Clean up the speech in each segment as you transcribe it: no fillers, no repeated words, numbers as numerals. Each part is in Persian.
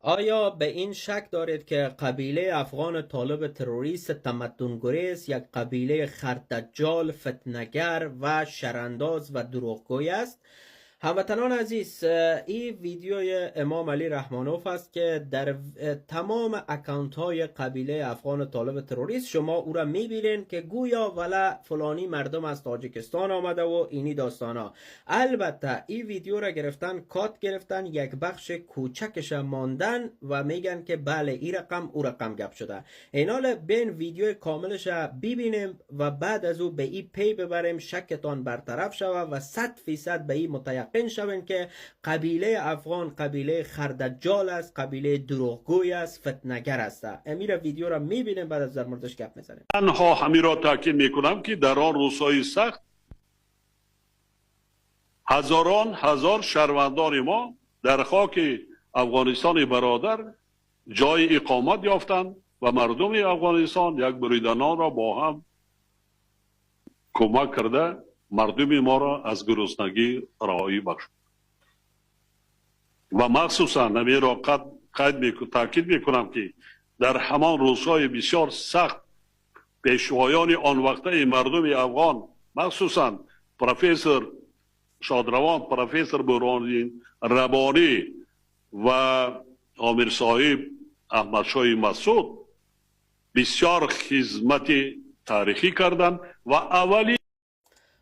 آیا به این شک دارید که قبیله افغان طالب تروریست تمدنگریز یک قبیله خردجال، فتنگر و شرانداز و دروغگوی است؟ هموطنان عزیز، این ویدیوی امام علی رحمانوف است که در تمام اکانت های قبیله افغان طالب تروریست شما او را میبینین که گویا ولا فلانی مردم از تاجیکستان آمده و اینی داستان ها. البته این ویدیو را گرفتن، کات گرفتن، یک بخش کوچکش ماندن و میگن که بله این رقم او رقم گپ شده. اینال بین ویدیو کاملش ببینیم و بعد از او به این پی ببریم، شکتان برطرف شوه و 100% به این متیقن شوین که قبیله افغان قبیله خردجال است، قبیله دروغگوی است، فتنگر است. امیر ویدیو را میبینیم، بعد از در موردش گپ میزنیم. تنها همین را تاکید میکنم که در آن روزهای سخت هزاران هزار شهروندان ما در خاک افغانستان برادر جای اقامت یافتند و مردم افغانستان یک بریدنان را با هم کمک کرده مردم ما را از گرسنگی رهایی بخشد. و مخصوصا همین را تاکید میکنم که در همان روزهای بسیار سخت پیشوایان آن وقته مردم افغان، مخصوصا پروفسور شادروان پروفسور برهان ربانی و امیر صاحب احمد شاه مسعود، بسیار خدمت تاریخی کردند و اولی.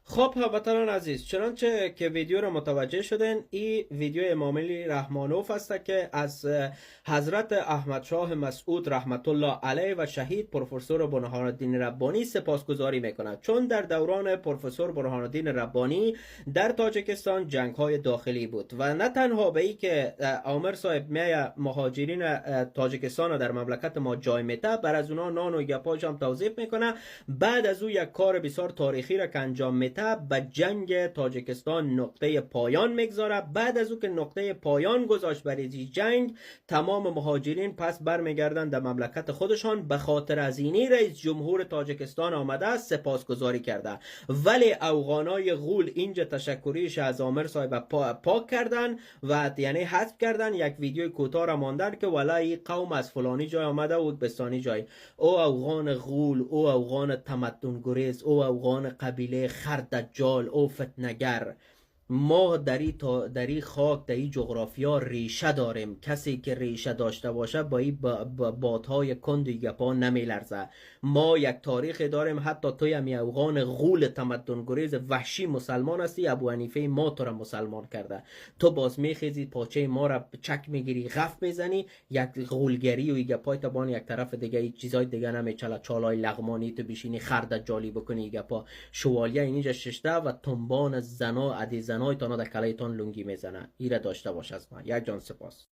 خب هموطنان عزیز، چنانچه که ویدیو را متوجه شدن، این ویدیو امام علی رحمانوف است که از حضرت احمد شاه مسعود رحمت الله علیه و شهید پروفسور برهان الدین ربانی سپاسگزاری میکند، چون در دوران پروفسور برهان الدین ربانی در تاجیکستان جنگ های داخلی بود و نه تنها به ای که آمر صاحب می مهاجرین تاجیکستان را در مملکت ما جای میته، بر از اونا نان و گپاش هم توظیف میکنه. بعد از او یک کار بسیار تاریخی را که انجام میته، به جنگ تاجیکستان نقطه پایان میگذاره. بعد از او که نقطه پایان گذاشت برای جنگ، تمام مهاجرین پس برمیگردن در مملکت خودشان. به خاطر از اینی رئیس جمهور تاجیکستان آمده است سپاسگزاری کرده، ولی افغانای غول اینجا تشکریش از آمر صاحب پاک کردن و یعنی حذف کردن. یک ویدیو کوتاه را ماندن که ولای قوم از فلانی جای آمده و بستانی جای. او افغان غول، او افغان تمدن گریز، او افغان قبیله خردجال، او فتنگر، ما در خاک، در این جغرافیا ریشه داریم. کسی که ریشه داشته باشه با این بادهای کند و گپا نمیلرزه. ما یک تاریخ داریم. حتی توی هم افغان غول تمدن گریز وحشی مسلمان هستی، ابو حنیفه ما تو را مسلمان کرده، تو باز میخیزی پاچه ما را چک میگیری، غف میزنی، یک غولگری و گپای تبان یک طرف دیگه، یک چیزای دیگه نمیچله، چالای لغمانی تو بشینی خردجالی بکنی گپا. شوالیه اینجا ششته و تنبان زنا ادی زنای تانا در کله تان لنگی میزنه. ایره داشته باش از من. یک جان سپاس.